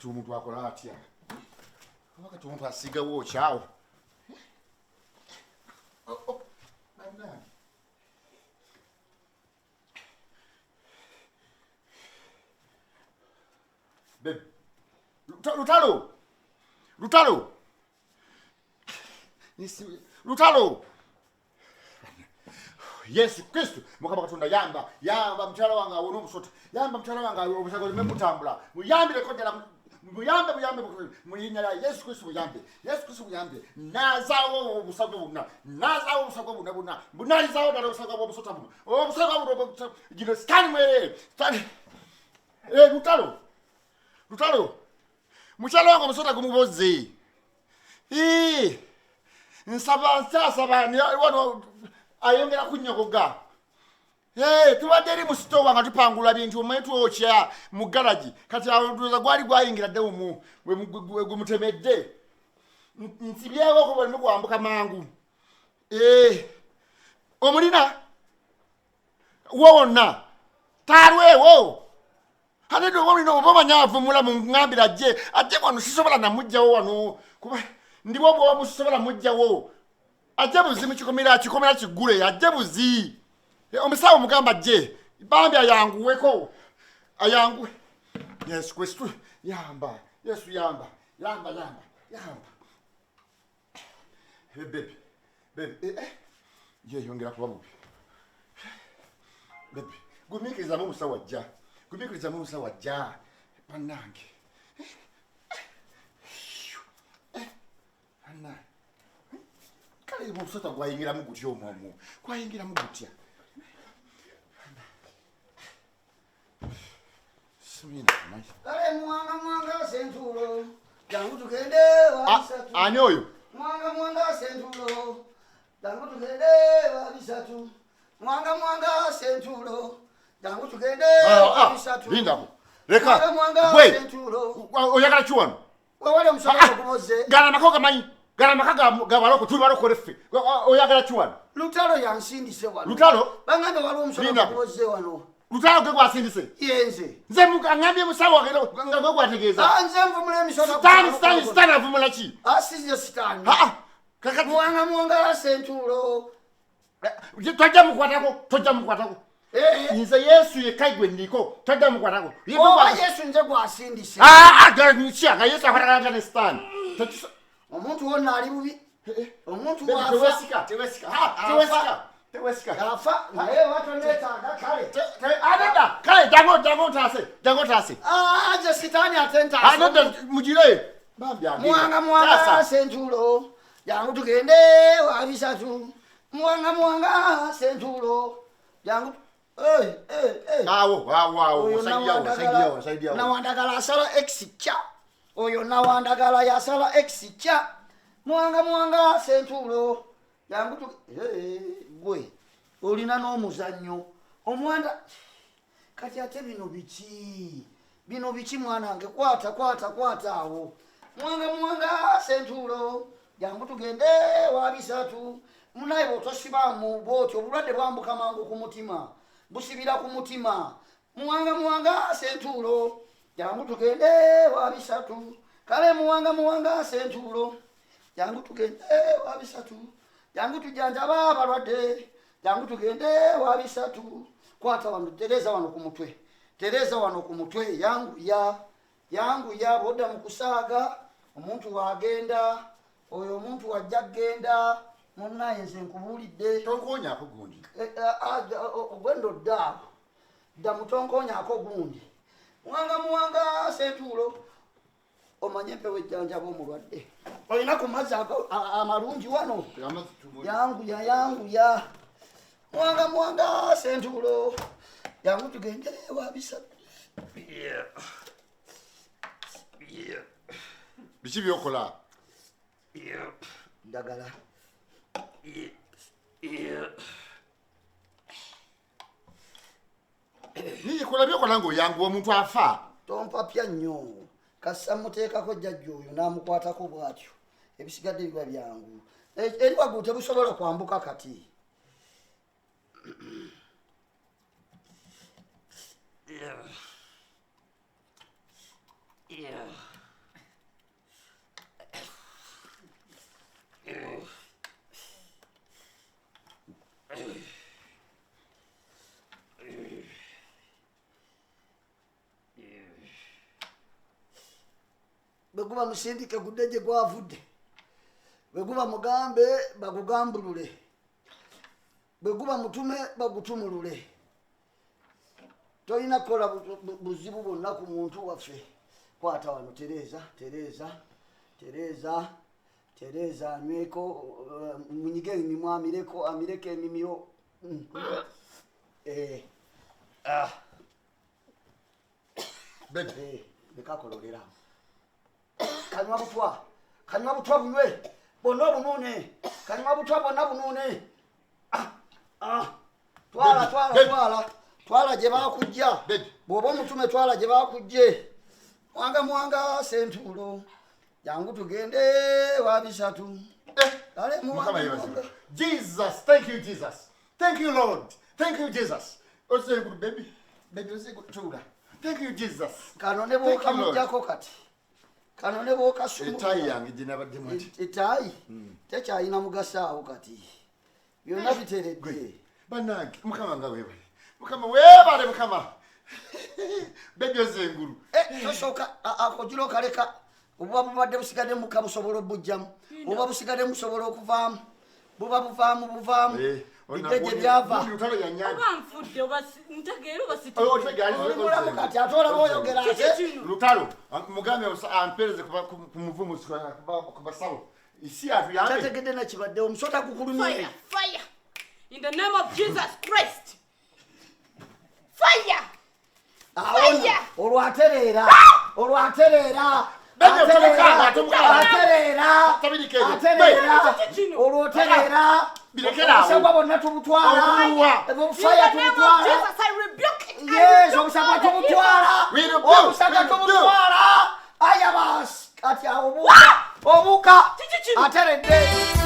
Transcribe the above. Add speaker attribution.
Speaker 1: Kati omuntu akola atya? Oba kati omuntu asiigawo okyawo? Oh, oh, bannange. Babe. Lutalo. Lutalo. Lutalo. Yesu Kristo Mukama Katonda yamba yamba mukyala wange awone omusota yamba mukyala wange obusago leme mutambula muyambireko ddala muyambe muyambe mu linnya lya Yesu Kristo muyambe Yesu Kristo muyambe naazaawo obusago bwonna naazaawo obusago bwonna bwonna bunalizaawo ddala obusago bw'omusota buno obusago buno gino sitaani mwereere sitaani eh, lutalo lutalo mukyala wange omusota gumuboze nsaba nkyasaba wano ayongera kunyogoga tubadde eri mu sitowa nga tupangula bintu omanyi twokya mu garagi kati awo gwali gwayingira dde omu gumutemedde nsibyewo okuba oleme kwambuka mangu omulina wo wonna taalwewo ate oba olina oba omanyi avumula mungambira ajje ajje wano sisobola namugjawo wano kuba ndiwo bwomu sisobola mugjawo ajje buzi mukikomera kikomera kiggule ajje buzi eh, omusawo mugamba ajje bambi ayanguweko ayanguwe yesu kristu yamba yesu yamba yamba yamba yamba Hey, baby. Baby. Eh, eh. Yeyongera kuba bubi. Baby. Gumiikirizamu omusawo ajja. Gumiikirizamu omusawo ajja. Bannange. Eh, eh. Bannange. Kale omusota gwayingiramu gutya omwo omwo? Gwayingiramu gutya?
Speaker 2: Kale mwanga mwanga sentulo jangu tugende wabisatu.
Speaker 1: Ani oyo?
Speaker 2: Mwanga mwanga sentulo jangu tugende wabisatu. Mwanga mwanga sentulo jangu tugende
Speaker 1: ah, ah,
Speaker 2: wabisatu.
Speaker 1: Lindako. Leka.
Speaker 2: Mwanga mwanga
Speaker 1: Gwe.
Speaker 2: sentulo.
Speaker 1: Oyagala ki wano?
Speaker 2: Wewali omusolo
Speaker 1: Ah,
Speaker 2: okuboze.
Speaker 1: Gala amaka ogamanyi. Gala amaka ga baloko tuli balokole ffe. Oyagala ki wano?
Speaker 2: Lutalo yansindise wano.
Speaker 1: Lutalo?
Speaker 2: Bangambe waliwo omusolo
Speaker 1: Lindako.
Speaker 2: okuboze wano.
Speaker 1: Lutalo gwe gwasindise.
Speaker 2: Yenze.
Speaker 1: Nze aŋŋambye musawo wange nga gwe gwategeeza.
Speaker 2: Ah, nze nvumula emisolo.
Speaker 1: Sitaani sitaani sitaani avumula ki?
Speaker 2: Ah, si nze sitaani.
Speaker 1: Ah, ah, kakati
Speaker 2: Mwanga mwanga sentulo.
Speaker 1: Eh, tojja mukwatako tojja mukwatako.
Speaker 2: Eh.
Speaker 1: Nze Yesu yekka gwe nniko tojja mukwatako.
Speaker 2: Oba Yesu nze gwasindise.
Speaker 1: Ah, ah, nga Yesu akwatagana ne sitaani.
Speaker 2: Omuntu wonna ali bubi. Omuntu
Speaker 1: Baby,
Speaker 2: wafa.
Speaker 1: tewesika tewesika. Ha, tewesika tewesika.
Speaker 2: Afa naye watonetaaga kale.
Speaker 1: Aneda kale jangu jangu ntaase jangu ntaase.
Speaker 2: Ah, nze sitaani ate ntaase.
Speaker 1: Aneda mugire. Bambi agenda.
Speaker 2: Mwanga mwanga
Speaker 1: Taasa.
Speaker 2: sentulo. Jangu tugende wabisatu. Mwanga mwanga sentulo. Jangu Eh, eh, eh.
Speaker 1: Awo awo awo
Speaker 2: Oyo
Speaker 1: osaidiawo osaidiawo osaidiawo.
Speaker 2: Nawandagala asala X kya. Oyo nawandagala yasala X kya. Mwanga mwanga sentulo. Jangu tu eh, gwe olina n'omuzannyo. Omwanda kati ate bino biki? Bino biki mwanange? Kwata kwata kwata awo. Mwanga mwanga sentulo. Jangu tugende wabisatu. Munaye bw'otosibaamu bw'otyo obulwadde bwambuka mangu ku mutima. Busibira ku mutima. Muwanga muwanga sentulo. Jangu tugende wabisatu. Kale muwanga muwanga sentulo. Jangu tugende wabisatu. Jangu tujanjaba abalwadde. Jangu tugende wabisatu. Kwata wano tereza wano ku mutwe. Tereza wano ku mutwe yangu ya yangu ya bw'odda mu kusaaga omuntu wagenda oyo omuntu wajja kgenda munnaye nze nkubuulidde.
Speaker 1: Tonkonyako gundi.
Speaker 2: Eh, eh, ah, ogwenda odda awo dda mutonkonyako gundi muwanga muwanga sentuulo omanye empewo ejjanjaba omulwadde olina ku mazzi amalungi wano yanguya yanguya muwanga muwanga sentuulo jangu tugende wabisa
Speaker 1: Biki byokola?
Speaker 2: Ndagala.
Speaker 1: Niye kola byokola ng'oyanguwa omuntu afa.
Speaker 2: Tompapya nnyo. Kassa muteekako jjajja oyo n'amukwatako bw'atyo. Ebisigadde biba byangu. Eri waggulu tebusobola kwambuka kati. Bwe guba musindike gudde gye gwavudde, bwe guba mugambe bagugambulule, bwe guba mutume bagutumulule. Tolina kukola buzibu bwonna ku muntu waffe. Kwata wano, tereeza, tereeza, tereeza, tereeza, anyweko, munyige emimwa, amireko, amireko emimiro. Ah.
Speaker 1: Baby.
Speaker 2: Leka akololera. Kanywa butwa, kanywa butwa, bunywe bonna obunuune, kanywa butwa bonna bunuune. Ah, ah. Twala.
Speaker 1: Baby,
Speaker 2: twala.
Speaker 1: Baby.
Speaker 2: Twala, twala gye bakujja.
Speaker 1: Baby.
Speaker 2: Bw'oba omutume, twala gye bakujje. Mwanga, mwanga sentuulo, jangu tugende wa bisatu. Ale.
Speaker 1: Mukama
Speaker 2: Muwanga,
Speaker 1: yeebazibwe.
Speaker 2: muwanga.
Speaker 1: Jesus, thank you, Jesus. Thank you, Lord. Thank you, Jesus. Osegulu, baby. Baby, osegulu, tuula. Thank you, Jesus.
Speaker 2: Kano ne
Speaker 1: Thank you, Lord.
Speaker 2: bw'okamuggyako kati, kano ne
Speaker 1: Ettaayi
Speaker 2: bw'okasumulula.
Speaker 1: yange gye nabaddemu ati.
Speaker 2: Ettaayi tekyalina mugaso awo, kati byonna biteredde.
Speaker 1: Bannange, Mukama nga weebale. Mukama weebale, Mukama. Baby, ozengulu.
Speaker 2: Tosooka akogira okaleka. Obuba bubadde busigadde muka busobola obujjamu, obuba busigadde musobola okuvaamu, buba buvaamu, buvaamu, bidde gye byava.
Speaker 1: Lutalo yanyanja.
Speaker 3: Oba nfudde oba ntegeera oba
Speaker 2: Oli mulamu kati, ate olaba oyogera
Speaker 3: Kiki
Speaker 2: ate.
Speaker 3: kino?
Speaker 1: Lutalo, mugambe ampeereze ku muvumu, ku basawo. Isi atuyambe.
Speaker 2: Tategedde nakibadde, omusota gukulumye.
Speaker 3: Fire, fire, in the name of Jesus Christ, fire!
Speaker 2: Awona.
Speaker 3: Fire!
Speaker 2: Olwo atereera, olwo atereera.
Speaker 1: Baby,
Speaker 2: Atereera,
Speaker 1: otomukanga, otomukanga.
Speaker 2: atereera,
Speaker 1: Tabirika ebyo.
Speaker 2: atereera.
Speaker 3: Kiki kino?
Speaker 2: Olwo otereera.
Speaker 1: Birekere awo.
Speaker 2: Obusagwa bwonna tubutwala.
Speaker 1: Obuwa.
Speaker 2: Obufaya
Speaker 3: In the name of
Speaker 2: tubutwala.
Speaker 3: Jesus, I rebuke it. I
Speaker 2: Yes,
Speaker 3: rebuke
Speaker 2: obusagwa
Speaker 3: all the evil.
Speaker 2: tubutwala.
Speaker 1: We rebuke,
Speaker 2: Obusagwa
Speaker 1: we rebuke.
Speaker 2: tubutwala. Aya basi, kati awo obuuka, obuuka.
Speaker 3: Kiki kino?
Speaker 2: Ateredde.